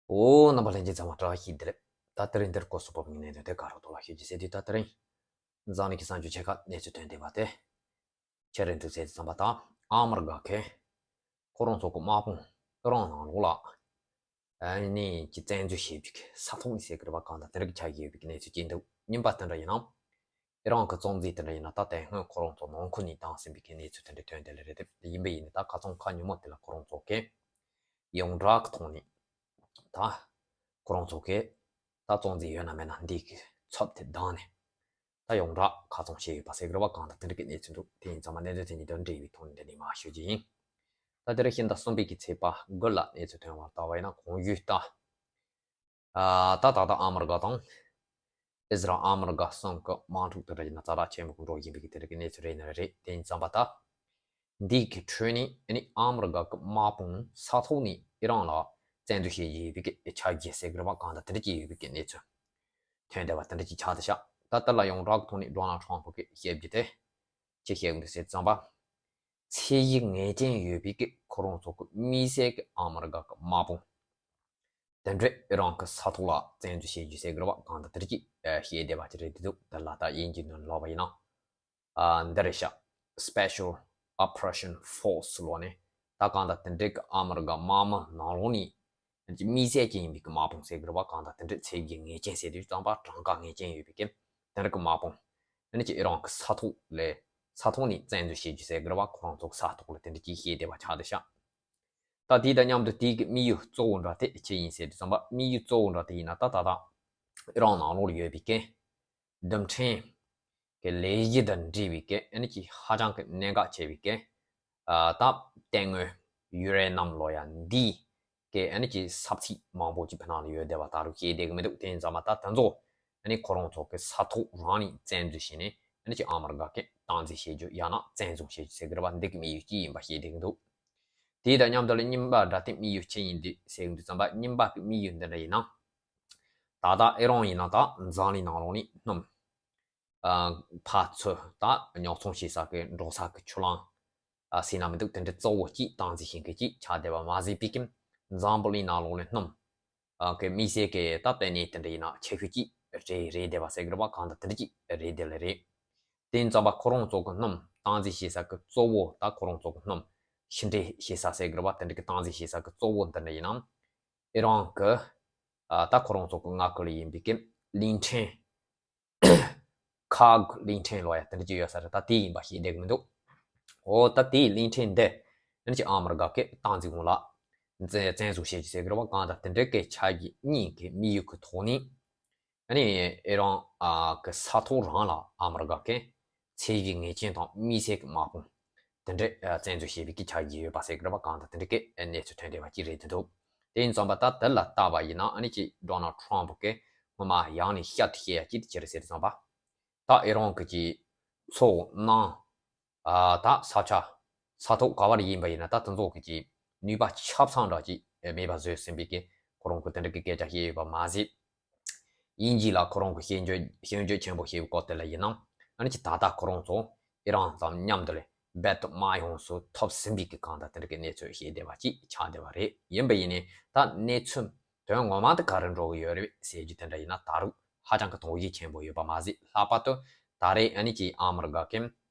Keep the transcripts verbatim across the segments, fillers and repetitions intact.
ཨོ། རྣམ་པ་ལྷན་རྒྱས་ཚང་མ་བཀྲ་ཤིས་བདེ་ལེགས། ད་དེ་རིང་འདིར་སྐོར་སོགས་པ་ངས་གནད་དོན་དེ་ག་རོགས་ཐོག་ལ་ཤོད་ཀྱི་ཟེར་དུས། ད་དེ་རིང་འཛམ་གླིང་གི་གསར་འགྱུར་ཆེ་ཁག་གནས་ཚུལ་ཐོན་བསྡད་པ་དེ་ཁྱེད་རང་ཚོ་ཟེར་དུས་ཙམ་པ། ད་ཨ་མི་རི་ཀ་གིས་ཁོ་རང་ཚོ་གི་དམག་དཔུང་ཨི་རན་ནང་ལོགས་ལ་ཨ་ནི་ཀྱི་བཙན་འཛུལ་བྱེད་པའི་ས་ཐོག་ནས་ཟེར་གི་རེད་པ། གང་ལྟར་དེ་འདྲ་གི་ཆགས་ཀྱི་ཡོད་པའི་གནས་ཚུལ་ཅིག་འདུག་རྙིང་པ་དེ་འདྲ་ཡིན་ན། ཨི་རན་གྱི་བཙོན་འཛུལ་དེ་འདྲ་ཡིན་ན། ད་དེ་སྔོན་ཁོ་རང་ཚོ་ནང་ཁུལ་ནས་བཏང་ཟིན་པའི་གནས་ཚུལ་དེ་འདྲ་ཐོན་བསྡད་ལེ་རེད་དེ། ཡིན་པ་ཡིན་ན་ད་ཁ་སང་ཁ་ཉིན་མོ་དེ་ལ་ཁོ་རང་ཚོ་གིས་ཡོངས་གྲགས་ཀྱི་ཐོག་ནས་ད་ཁོ་རང་ཚོ་གིས་ད་བཙོན་འཛུལ་ཡོད་ན་མེད་ན་འདི་གི་ཚབ་དེ་བཏང་ནས་ད་ཡོངས་གྲགས་ཁ་སང་བྱས་ཡོད་པ་ཟེར་གི་རེད་པ། གང་ལྟར་དེ་འདྲ་གི་གནས་ཚུལ་འདུག་དེ་ཡིན་ཙང་མ་གནད་དོན་དེ་གཉིས་དང་འབྲེལ་བའི་ཐོག་ནས་འདི་ནས་མར་ཞུ་རྒྱུ་ཡིན། ད་དེ་རིང་ཕྱི་ཟླ་གསུམ་པའི་གི་ཚེས་པ་དགུ་ལ་གནས་ཚུལ་ཐོན་པར་བལྟས་པ་ཡིན་ན། གོང་ཞུས་ལྟར། ཨ། ད་ད་ལྟ་ཨ་མི་རི་ཀ་དང་ཨི་ཟི་རལ། ཨ་མི་རི་ཀ་གསུམ་གི་དམག་འཁྲུག་དེ་འདྲ་ཡིན་ན་ཛ་དྲག་ཆེན་པོ་གི་འགྲོ་བཞིན་པའི་གི་དེ་འདྲ་གི་གནས་ཚུལ་རེད་ན་རེད། དེ་ཡིན་ཙང་མ་ད་འདི་གི་ཁྲོད་ནས་ཨ་ནི་ཨ་མི་རི་ཀ་གི་དམག་དཔུང་ས་ཐོག་ནས་ཨི་རན་ལ་བཙན་འཛུལ་བྱེད་ཀྱི་ཡོད་པའི་གི་ཆ་རྐྱེན་ཟེར་གི་རེད་པ། གང་ལྟར་དེ་འདྲ་ཅིག་ཡོད་པའི་གི་གནས་ཚུལ་ཐོན་བསྡད་པ་དེ་འདྲ་ཅིག་ཆགས་བསྡད་ཤག་ད་ལྟ་ལ་ཡོངས་གྲགས་ཐོག་ནས་ཌོ་ནལ་ཊམ་པ་གིས་བཤད་རྒྱུ་དེ་ཅི་བཤད་གི་འདུག་ཟེར་ཙམ་པ། ཚད་གཞི་ངེས་ཅན་ཡོད་པའི་གི་ཁོ་རང་ཚོ་གི་དམིགས་བསལ་གི་ཨ་མི་རི་ཀ་གི་དམག་དཔུང་དེ་འདྲས་ཨི་རན་གི་ས་ཐོག་ལ་བཙན་འཛུལ་བྱེད་རྒྱུ་ཟེར་གི་རེད་པ། གང་ལྟར་དེ་འདྲ་ཅིག་བཤད་བསྡད་པ་ཅིག་རེད་འདུག་དེ་ལ་ད་དབྱིན་ཇིའི་ནང་ལབ་པ་ཡིན་ན། ཨ། འདི་རེད་ཤག Special Operation Force ལབ་ནས། ད་གང་ལྟར་དེ་འདྲས་གི་ཨ་མི་རི་ཀ་དམག་མི་ནང་ལོགས་ནས་དམིགས་བསལ་ཅན་ཡིན་པའི་གི་དམག་དཔུང་ཟེར་གི་རེད་པ། གང་ལྟར་དེ་འདྲས་ཚད་གཞི་ངེས་ཅན་ཟེར་དུས་ཙམ་པ་གྲངས་ཀ་ངེས་ཅན་ཡོད་པའི་གི་དེ་འདྲ་གི་དམག་དཔུང་ཨ་ནི་ཅིག་ཨི་རན་གི་ས་ཐོག་ལ་ས་ཐོག་ནས་བཙན་འཛུལ་བྱེད་རྒྱུ་ཟེར་གི་རེད་པ། ཁོ་རང་ཚོ་གི་ས་ཐོག་ལ་དེ་འདྲ་ཅིག་བཤད་བསྡད་པ་ཆགས་བསྡད་ཤག་ད་དེ་དང་མཉམ་དུ་དེའི་གི་དམིགས་ཡུལ་གཙོ་བོ་འདྲ་དེ་ཅི་ཡིན་ཟེར་དུས་ཙམ་པ། དམིགས་ཡུལ་གཙོ་བོ་འདྲ་དེ་ཡིན་ན། ད་ད་ལྟ་ཨི་རན་ནང་ལོགས་ལ་ཡོད་པའི་གི་རྡུལ་ཕྲན་གི་ལས་གཞི་དང་འབྲེལ་བའི་གི་ཨ་ནི་ཅིག་ཧ་ཅང་གི་གནད་འགག་ཆེ་བའི་གི། ཨ། ད་གཏེར་དངོས་ཡུ་རེ་ནམ་ལབ་ཡ་འདི་གི་ཨ་ནི་ཅིག་ས་ཚིགས་མང་པོ་ཅིག་ཕ་ནང་ལ་ཡོད་བསྡད་པ་ད་རུང་བཤད་བསྡད་གི་མི་འདུག་དེ་ཡིན་ཙང་མ་ད་དེ་ཚོ་ཨ་ནི་ཁོ་རང་ཚོ་གི་ས་ཐོག་རང་ནས་བཙན་འཛུལ་བྱས་ནས་ཨ་ནི་ཅིག་ཨ་མི་རི་ཀ་གིས་སྟངས་འཛིན་བྱེད་རྒྱུ། ཡང་ན་བཙན་བཟུང་བྱེད་རྒྱུ་ཟེར་གི་རེད་པ། འདི་གི་དམིགས་ཡུལ་ཅི་ཡིན་པ་བཤད་བསྡད་གི་འདུག་དེ་དང་མཉམ་དུ་ལ་རྙིང་པ་འདྲ་དེ་དམིགས་ཡུལ་ཅི་ཡིན་འདི་ཟེར་གི་འདུག་ཙམ་པ། རྙིང་པ་གི་དམིགས་ཡུལ་འདི་འདྲ་ཡིན་ན། ད་ལྟ་ཨི་རན་ཡིན་ན་ད་འཛམ་གླིང་ནང་ལོགས་ནས་སྣུམ། ཨ། ཕར་ཚུར་ད་ཉོ་ཚོང་བྱེད་ས་གི་འགྲོ་ས་གི་ཆུ་ལམ། ཨ། ཟེར་ན་མི་འདུག་དེ་འདྲ་གཙོ་བོ་གཅིག་སྟངས་འཛིན་བྱེད་མཁན་གཅིག་ཆགས་བསྡད་པ་མ་ཟད་པའི་གི་འཛམ་བུ་གླིང་ནང་ལོགས་ནས་སྣུམ། ཨ། གི་དམིགས་བསལ་གི་ད་དཔེ་ནས་དེ་འདྲ་ཡིན་ན་ཆེ་ཤོས་གཅིག་རེད། རེད་བསྡད་པ་ཟེར་གི་རེད་པ། གང་ལྟར་དེ་འདྲ་གཅིག་རེད་བསྡད་ལེ་རེད། དེ་ཡིན་ཙང་མ་ཁོ་རང་ཚོ་གི་སྣུམ་སྟངས་འཛིན་བྱེད་ས་གི་གཙོ་བོ། ད་ཁོ་རང་ཚོ་གི་སྣུམ་ཕྱི་འདྲེན་བྱེད་ས་ཟེར་གི་རེད་པ། དེ་འདྲ་གི་སྟངས་འཛིན་བྱེད་ས་གི་གཙོ་བོ་འདི་འདྲ་ཡིན་ན། ཨི་རན་གི། ཨ། ད་ཁོ་རང་ཚོ་གི་མངའ་ཁུལ་ལ་ཡིན་པའི་གི་གླིང་ཕྲན། ཁག་གླིང་ཕྲན་ལབ་ཡ་དེ་འདྲ་ཅིག་ཡོད་ས་རེད། ད་དེ་ཡིན་པ་ཤེས་བསྡད་གི་མི་འདུག་འོ། ད་དེའི་གླིང་ཕྲན་འདི་ཨ་ནི་ཅིག་ཨ་མི་རི་ཀ་གིས་སྟངས་འཛིན་གོང་ལ་བཙན་བཙན་བཟུང་བྱེད་རྒྱུ་ཟེར་གི་རེད་པ། གང་ལྟར་དེ་འདྲ་གི་ཆ་རྐྱེན་གཉིས་ཀྱི་དམིགས་ཡུལ་གྱི་ཐོག་ནས། ཨ་ནི་ཨི་རན། ཨ། གི་ས་ཐོག་རང་ལ་ཨ་མི་རི་ཀ་གིས་ཚད་གཞི་ངེས་ཅན་དང་དམིགས་བསལ་གྱི་དམག་དཔུང་དེ་འདྲ། ཨ། བཙན་འཛུལ་བྱེད་པའི་གི་ཆ་རྐྱེན་ཡོད་པ་ཟེར་གི་རེད་པ། གང་ལྟར་དེ་འདྲ་གི་གནས་ཚུལ་ཐོན་བསྡད་པ་ཅིག་རེད་འདུག་དེ་ཡིན་ཙང་མ་ད་དེ་ལ་བལྟས་པ་ཡིན་ན། ཨ་ནི་ཅིག་ཌོ་ནལ་ཊམ་པ་གིས་སྔོན་མ་ཡང་ནས་བཤད་དེ་བཤད་ཡ་ཅིག་དེ་ཅི་རེད་ཟེར་དུས་ཙམ་པ། ད་ཨི་རན་གྱི་ཅིག་མཚོ་ནང་། ཨ། ད་ས་ཆ་ས་ཐོག་ག་བར་ཡིན་པ་ཡིན་ན་ད་དེ་ཚོ་གི་ཅིག་ནུས་པ་ཆ་ཚང་འདྲ་ཅིག་མེད་པ་བཟོས་ཟིན་པའི་གི་ཁོ་རང་གི་དེ་འདྲ་གི་སྐད་ཆ་བཤད་ཡོད་པ་མ་ཟད། དབྱིན་ཇི་ལ་ཁོ་རང་གི་ཤེས་འཇོན་ཤེས་འཇོན་ཆེན་པོ་བྱེད་པའི་སྐོར་དེ་ལ་ཡིན་ན། ཨ་ནི་ཅིག་ད་ལྟ་ཁོ་རང་ཚོ་ཨི་རན་དང་མཉམ་དུ་ལས་རྦད་དེ་དམག་ཡོངས་སུ་ཐོབ་ཟིན་པའི་གི་གང་ལྟར་དེ་འདྲ་གི་གནས་ཚུལ་བཤད་བསྡད་པ་ཅིག་ཆགས་བསྡད་པ་རེད། ཡིན་པ་ཡིན་ནའི་ད་གནས་ཚུལ་དོན་ངོ་མ་དེ་ག་རེ་འགྲོ་གི་ཡོད་རེད་ཟེར་རྒྱུ་དེ་འདྲ་ཡིན་ན། ད་རུང་ཧ་ཅང་གི་དོགས་གཞི་ཆེན་པོ་ཡོད་པ་མ་ཟད། ལྷག་པར་དུ་ད་རེས་ཨ་ནི་ཅིག་ཨ་མི་རི་ཀ་གིས་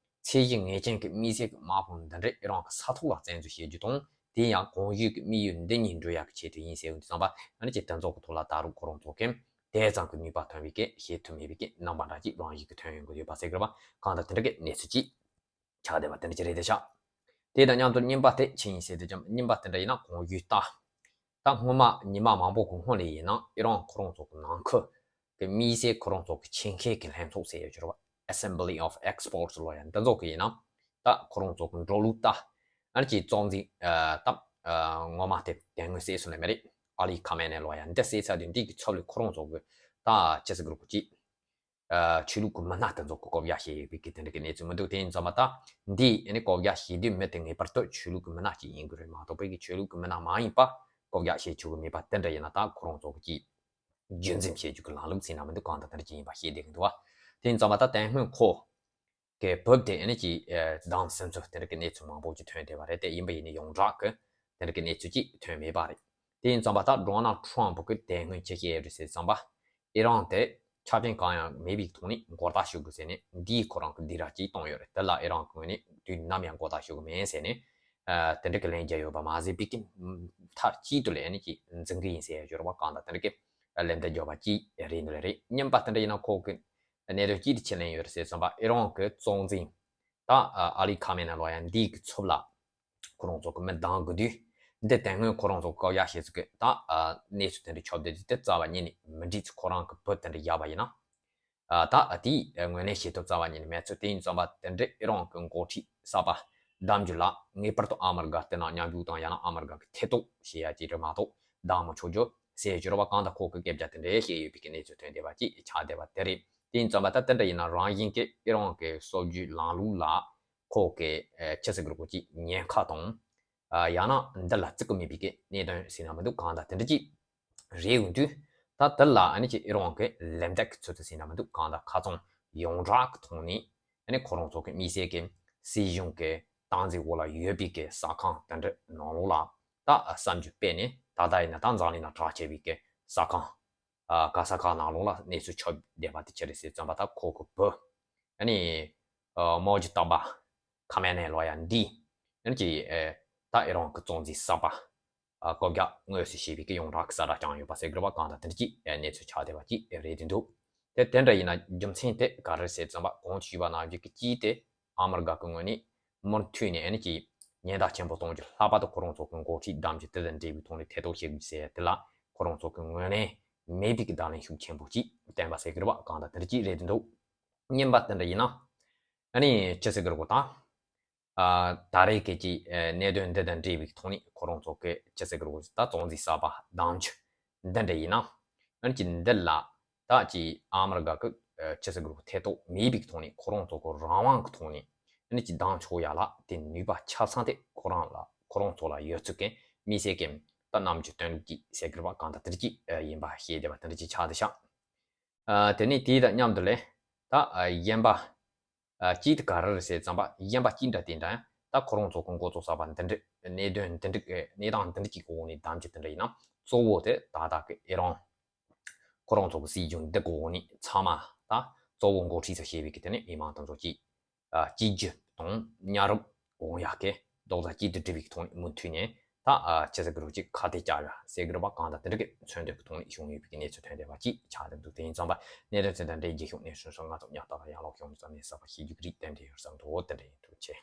ཚད་གཞི་ངེས་ཅན་གྱི་དམིགས་བསལ་གྱི་དམག་དཔུང་འདི་འདྲ་ཨི་རན་གྱི་ས་ཐོག་ལ་བཙན་འཛུལ་བྱེད་རྒྱུ་དང་། དེ་ཡང་གོང་ཞུས་ཀྱི་དམིགས་ཡུལ་འདི་གཉིས་འགྲུབ་ཡག་གི་ཆེད་དུ་ཡིན་ཟེར་ཡོང་དུས་ཙམ་པ། ཨ་ནི་ཅིག་དེ་ཚོ་གི་ཐོག་ལ་ད་རུང་ཁོ་རང་ཚོ་གིས་དེ་ཙམ་གྱི་ནུས་པ་ཐོན་པའི་གི་བྱེད་ཐུབ་མེད་པའི་གི་རྣམ་པ་འདྲ་ཅིག་རང་བཞིན་གྱིས་ཐོན་ཡོང་གི་ཡོད་པ་ཟེར་གི་རེད་པ། གང་ལྟར་དེ་འདྲ་གི་གནས་ཚུལ་ཅིག་ཆགས་བསྡད་པ་དེ་འདྲ་ཅིག་རེད་དེ་ཤག་དེ་དང་མཉམ་དུ་རྙིང་པ་དེ་ཅི་ཡིན་ཟེར་དུས་ཙམ། རྙིང་པ་དེ་འདྲ་ཡིན་ན་གོང་ཞུས་ལྟར། ད་སྔོན་མ་ཉི་མ་མང་པོ་གི་སྔོན་ལ་ཡིན་ན་ཨི་རན་ཁོ་རང་ཚོ་གི་ནང་ཁུལ་གི་དམིགས་བསལ་ཁོ་རང་ཚོ་གི་ཆེད་མཁས་ཀྱི་ལྷན་ཚོགས་ཟེར་ཡོད་ཀྱི་རེད་པ། Assembly of Experts ལབ་ཡ་འདི་ཚོ་གི་ཡིན་ན། ད་ཁོ་རང་ཚོ་གི་འགྲོ་ལུགས་ལྟར། ཨ་ནི་ཅིག་བཙོན་འཛིན། ཨ། ད། ཨ། ངོ་མ་དེ་དེ་སྔོན་བསད་སོང་ནི་མ་རེད། ཨ་ལི་ཁ་མེ་ནེ་ལབ་ཡ་འདི་བསད་ཚར་དུས་འདི་གི་ཚབ་ལ་ཁོ་རང་ཚོ་གི་ད་ཅི་ཟེར་དགོས་རེད་གོ་ཅིག་ཨ། ཆོས་ལུགས་ཀྱི་མི་སྣ་དེ་ཚོ་གི་བསྐོ་བཞག་བྱས་ཡོད་པའི་གི་དེ་འདྲ་གི་གནས་ཚུལ་མི་འདུག་དེ་ཡིན་ཙང་མ་ད་འདི་ཨ་ནི་བསྐོ་བཞག་བྱེད་དུས་མི་དེ་ངེས་པར་དུ་ཆོས་ལུགས་ཀྱི་མི་སྣ་ཅིག་ཡིན་དགོས་རེད་མ་གཏོགས་པའི་གི་ཆོས་ལུགས་ཀྱི་མི་སྣ་མ་ཡིན་པ་བསྐོ་བཞག་བྱེད་ཆོག་གི་མེད་པ་དེ་འདྲ་ཡིན་ན། ད་ཁོ་རང་ཚོ་གི་ཅིག་རྒྱུན་འཛིན་བྱེད་རྒྱུ་གི་ལམ་ལུགས་ཟེར་ན་མི་འདུག་གང་ལྟར་དེ་འདྲ་ཅིག་ཡིན་པ་ཤེས་བསྡད་ཀྱི་འདུག་པ། དེ་ཡིན་ཙང་མ་ད་དེ་སྔོན་ཁོ་གི་བུ་དེ་ཨ་ནི་ཅིག་ཨ། བདམས་ཟིན་ཚུལ་དེ་འདྲ་གི་གནས་ཚུལ་མང་པོ་ཅིག་ཐོན་བསྡད་པ་རེད་དེ། ཡིན་པ་ཡིན་ནའི་ཡོངས་གྲགས་ཀྱི་དེ་འདྲ་གི་གནས་ཚུལ་ཅིག་ཐོན་མེད་པ་རེད། དེ་ཡིན་ཙམ་པ་ད་ཌོ་ནལ་ཊམ་ཕུ་གི་དེ་སྔོན་ཆད་བཤད་ཡོད་རེད་ཟེར་ཙམ་པ། ཨི་རན་དེ་ཆ་རྐྱེན་གང་ཡང་མེད་པའི་ཐོག་ནས་མགོ་ལྟག་ཞུ་དགོས་ཟེར་ནས་འདིའི་ཁོ་རང་གི་སྡིགས་ར་ཅིག་བཏང་ཡོད་རེད། དེ་ལ་ཨི་རན་གི་ངོས་ནས་དུས་ནམ་ཡང་མགོ་ལྟག་ཞུ་གི་མེད་ཟེར་ནས། ཨ། དེ་འདྲ་གི་ལན་རྒྱག་ཡོད་པ་མ་ཟད་པའི་གི་མཐའ་གཅིག་ཏུ་ལན་ནི་ཅིག་འཛིན་གི་ཡིན་ཟེར་ཡ་ཡོད་རེད་པ། གང་ལྟར་དེ་འདྲ་གི་ལན་འདེབས་རྒྱག་པ་ཅིག་རེད་འདུག་ལེ་རེད། སྙམ་པ་དེ་འདྲ་ཡིན་ན་ཁོ་གི་གནད་དོན་གཅིག་དེ་ཆེད་ལེན་ཡོད་རེད་ཟེར་ཙམ་པ། ཨི་རན་གི་གཙོ་འཛིན་ད་ཨ་ལི་ཁ་མེ་ནེ་ལོ་ཡ་འདི་གི་ཚབ་ལ་ཁོ་རང་ཚོ་གི་མི་བདམས་དགོས་དུས། འདི་དེ་སྔོན་ཁོ་རང་ཚོ་བཀག་ཡ་བྱེད་ཚུལ་གི་ད་ཨ་གནས་ཚུལ་དེ་འདྲ་ཁྱབ་བསྡད་དུས། དེ་རྩ་བ་ཉིད་ནས་མི་འགྲིག་ཚུལ། ཁོ་རང་གི་བུ་དེ་འདྲ་བཞག་པ་ཡིན་ན། ཨ། ད་ཨ་དེའི་ངོས་ནས་བྱེད་ཐབས་རྩ་བ་ཉིད་ནས་མེད་ཚུལ། དེ་ཡིན་ཙམ་པ་དེ་འདྲའི་ཨི་རན་གི་འགོ་ཁྲིད་གསར་པ་བདམས་རྒྱུ་ལ་ངེས་པར་དུ་ཨ་མི་རི་ཀ་དེ་ནང་མཉམ་ཞུགས་དང་ཡང་ན་ཨ་མི་རི་ཀ་གི་ཐེ་གཏོགས་བྱེད་ཡ་ཅིག་རེད་མ་གཏོགས་བདམས་མི་ཆོག་རྒྱུ་ཟེར་གྱི་རེད་པ། གང་ལྟར་ཁོ་གི་སྐད་ཆ་དེ་འདྲའི་བཤད་ཡོད་པའི་གི་གནས་ཚུལ་ཐོན་བསྡད་པ་ཅིག་ཆགས་བསྡད་པ་དེ་རེད། དེ་ཡིན་ཙམ་པ་ད་དེ་འདྲ་ཡིན་ན་རང་བཞིན་གྱི་ཨི་རན་གི་སྲོལ་རྒྱུན་ལམ་ལུགས་ལ་ཁོ་གི་ཨ་ཆི་ཟེར་དགོས་རེད། ཁོ་ཅིག་ཉེན་ཁ་དང་། ཨ། ཡང་ན་འདི་ལ་བརྩི་གི་མེད་པའི་གི་གནད་དོན་ཟེར་ན་མི་འདུག་གང་ལྟར་དེ་འདྲ་ཅིག་རེད་འོང་དུས། ད་དེ་ལ་ཨ་ནི་ཅིག་ཨི་རན་གི་ལན་འདེབས་ཀྱི་ཚུལ་དུ་ཟེར་ན་མི་འདུག་གང་ལྟར་ཁ་སང་ཡོངས་གྲགས་ཀྱི་ཐོག་ནས་ཨ་ནི་ཁོ་རང་ཚོ་གི་དམིགས་བསལ་གྱི་སྲིད་གཞུང་གི་སྟངས་འཛིན་འོག་ལ་ཡོད་པའི་གི་གསར་ཁང་དེ་འདྲ་ནང་ལོགས་ལ་ད་བསམ་ཚུལ་སྤེལ་ནས། ད་ལྟ་ཡིན་ན་ད་འཛམ་གླིང་ནང་གྲགས་ཆེ་བའི་གི་གསར་ཁང་། ཨ། ག་ས་ག་ནང་ལོགས་ལ་གནས་ཚུལ་ཁྱབ་བསྡད་པ་དེ་ཆི་རེད་ཟེར་ཙམ་པ། ད་ཁོ་གི་བུ་ཨ་ནི་ཨ་མོ་ཇི་ཏཱ་བ་ཁ་མེ་ནེ་ལོ་ཡ་འདི་ཨ་ནི་ཅིག་ཨ་ད་ཨི་རན་གི་གཙོ་འཛིན་གསར་པ་ཨ་བསྐོ་རྒྱག་དངོས་སུ་བྱས་པའི་གི་ཡོངས་གྲགས་ཀྱི་གསལ་བསྒྲགས་བསྐྱངས་ཡོད་པ་ཟེར་གི་རེད་པ། གང་ལྟར་དེ་འདྲ་ཅིག་ཨ་གནས་ཚུལ་ཆགས་བསྡད་པ་ཅིག་རེད་འདུག་དེ་དེ་འདྲ་ཡིན་ན་རྒྱུ་མཚན་དེ་ག་རེ་ཟེར་ཙམ་པ། གོང་དུ་ཞུས་པ་ནང་བཞིན་གྱི་གཅིག་དེ་ཨ་མི་རི་ཀ་གི་ངོས་ནས་མུ་མཐུད་ནས་ཨ་ནི་ཅིག་ཉེན་བརྡ་ཆེན་པོ་གཏོང་རྒྱུ། ལྷག་པར་དུ་ཁོ་རང་ཚོ་གི་འགོ་ཁྲིད་བདམས་རྒྱུ་དེ་དང་འབྲེལ་བའི་ཐོག་ནས་ཐེ་གཏོགས་བྱེད་དགོས་ཟེར་ཡ་དེ་ལ་ཁོ་རང་ཚོ་གི་ངོས་ནས་མེད་པའི་གི་བརྡ་ལན་ཤུགས་ཆེན་པོ་ཅིག་བསྟན་པ་ཟེར་གི་རེད་པ། གང་ལྟར་དེ་འདྲ་ཅིག་རེད་འདུག་སྙམ་པ་དེ་འདྲ་ཡིན་ན་ཨ་ནི་ཅི་ཟེར་གི་རེད་གོ། ད་ཨ་ད་རེས་ཀྱི་ཅིག་ཨ་གནད་དོན་འདི་དང་འབྲེལ་བའི་ཐོག་ནས་ཁོ་རང་ཚོ་གི་ཅི་ཟེར་གི་རེད་གོ། ད་གཙོ་འཛིན་གསར་པ་བདམས་རྒྱུ་འདི་འདྲ་ཡིན་ན། ཨ་ནི་ཅིག་འདི་ལ་ད་ཅིག་ཨ་མི་རི་ཀ་གི་ཨ་ཅི་ཟེར་གི་རེད་གོ། ཐེ་གཏོགས་མེད་པའི་ཐོག་ནས་ཁོ་རང་ཚོ་གི་རང་དབང་གི་ཐོག་ནས་ཨ་ནི་ཅིག་བདམས་ཆོག་ཡ་ལ་དེ་ནུས་པ་ཆ་ཚང་དེ་ཁོ་རང་ལ་ཁོ་རང་ཚོ་ལ་ཡོད་ཚུལ་གི་དམིགས་བསལ་གྱི་ད་རྣམ་འགྱུར་སྟོན་ལུགས་ཅིག་ཟེར་གི་རེད་པ། གང་ལྟར་དེ་འདྲ་ཅིག་ཨ་ཡིན་པ་ཤེས་བསྡད་པ་དེ་འདྲ་ཅིག་ཆགས་བསྡད་ཤག་ཨ་དེ་ནས་དེ་དང་མཉམ་དུ་ལས་ད་ཨ་གཞན་པ་ཨ་གཅིག་དེ་ག་རེ་རེད་ཟེར་ཙམ་པ། གཞན་པ་གཅིག་འདྲ་དེ་འདྲ་ཡང་ད་ཁོ་རང་ཚོ་གི་འགོ་གཙོ་གསར་པ་འདི་འདྲ་གནད་དོན་འདི་འདྲ་གི་གནས་སྟངས་འདི་འདྲ་གི་འོག་ནས་བདམས་རྒྱུ་དེ་འདྲ་ཡིན་ན། གཙོ་བོ་དེ་ད་ལྟ་གི་ཨི་རན་ཁོ་རང་ཚོ་གི་སྲིད་གཞུང་འདི་གི་འོག་ནས་ཚང་མ་ད་གཙོ་བོ་འགོ་ཁྲིད་ཚོ་བྱས་པའི་གི་དེ་ནས་མི་མང་དེ་ཚོ་གཅིག་ཨ་གཅིག་གྱུར་དང་མཉམ་རུབ་འོང་ཡག་གི་རྡོག་རྩ་གཅིག་ཏུ་སྒྲིལ་བའི་ཐོག་ནས་མུ་མཐུད་ནས་ད་ཨ་ཅི་ཟེར་གི་རེད་གོ། ཅིག་ཁ་གཏད་བཅག་ཡ་ཟེར་གི་རེད་པ། གང་ལྟར་དེ་འདྲ་གི་མཚོན་དོན་གི་ཐོག་ནས་བྱུང་ཡོད་པའི་གནས་ཚུལ་ཐོན་བསྡད་པ་ཅིག་ཆགས་བསྡད་འདུག་དེ་ཡིན་ཙང་པ་གནད་དོན་དེ་འདྲ་འདྲའི་རྗེས་ཤུགས་གནས་ཚུལ་སོགས་ང་ཚོ་ཉག་ཐག་ལ་ཡང་ལོག་ཤོང་ཙམ་ནས་གསར་པ་ཤེས་རྒྱུ་གི་རིགས་ཏན་ཏན་ཡོད་བསམ་འདུག་དེ་འདྲ་ཡིན། ཐུགས་རྗེ་ཆེ།